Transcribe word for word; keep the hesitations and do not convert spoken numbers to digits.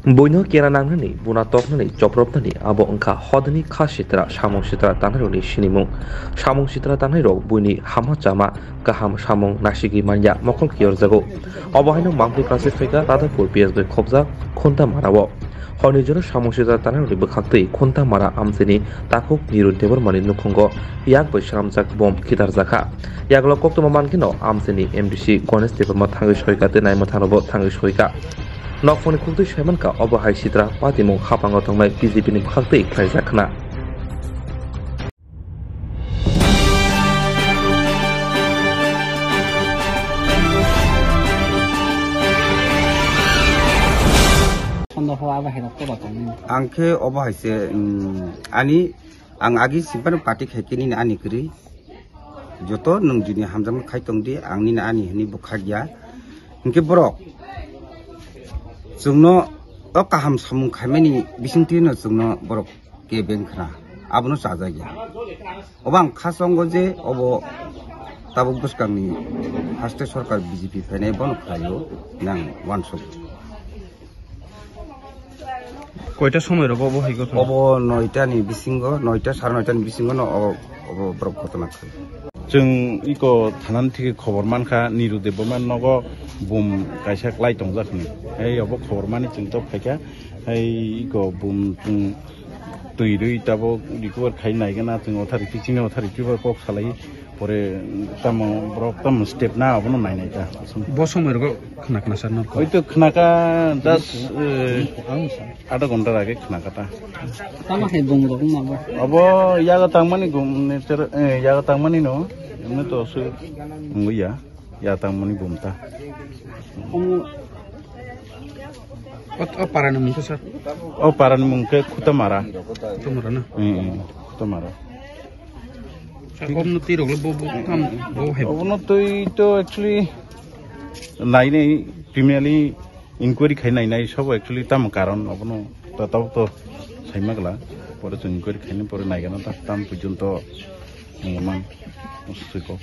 Buino kera nangnani, buna toknani, chopropnani abo wngkha hodani kha sitra, samung sitra tangnairokni sinimung. Samung sitra tangnairok buini hama chama, kaham samung nasigwi manya mokol kiyorjago. Obo haino mangpli class phaikha Radhapur P S bai khobjak Khunta Marao. Horni jora samung sitra tangnairokni bwkhaktwi Khunta Mara amchaini takhuk Niru Debbarmani nukhungo yak bai swnamjak bom khitarjakha. Yagulo koktwma mankheno amchaini M D C Ganesh Debbarma thangwi soika tei naimwthangnobo thangwi soika. Nokphani khuktwi saimankha, obo hai sitra patimung hapango tongnai B J P ni bwkhaktwi khlaijak khna. Ang khe obo hai se, mm, ani, ang agi simpano party khai khe nini ani kwrwi. Joto nwng jini hamjakma khai tong di, ang nini ani hwnwi bwkhak ya. Hinkhe borok chwngno o kaham samung khaimani bisingtwino chwngno borok kebeng khna, abono chajak ya. Obo ang kha chongo je obo tabuk bwskangni haste sorkar B J P phainai bono khlaio, nang uansuk. Koita somoi rogo obo hai gotho? Obo noita ni bisingo, noita, sare noita ni bisingo no obo, obo borok gotona khai. Chwng iko thanani thike khobor mankha, Niru Debbarma nogo bum kaisa klai tongjak hinwi. Hai obo khobor mani chwng tok phaikha. Hai iko bum chwng twi rwi tabuk recover khai naigana, chwng othari kichingni othari kibar kok salai. Pore tamo borok tamo step na abono nai nai ta. Bo somoi rogo khna khna sar norko. Oi to khna ka das, eh, adha ghonta age khna ka ta. Tamo hai bung rok ma bo. Abo yaga tangmani gum ne ter, eh, yaga tangmani no. Emne to su ngui ya. Ya tangmani bum ta. Omo. O, o parani mung khe sir? O parani mung khe Khutamara. Khutamara na? Mm, mm, Khutamara. Sir, omo twi rok le bo, bo, kam, bo hai. Obono twi to actually nai nai criminally inquiry khai nai nai sabo actually tamo karon obono ta tabuk to saima gla. Pore chwng inquiry khai nai pore nai gana ta tam pujon to man swiko.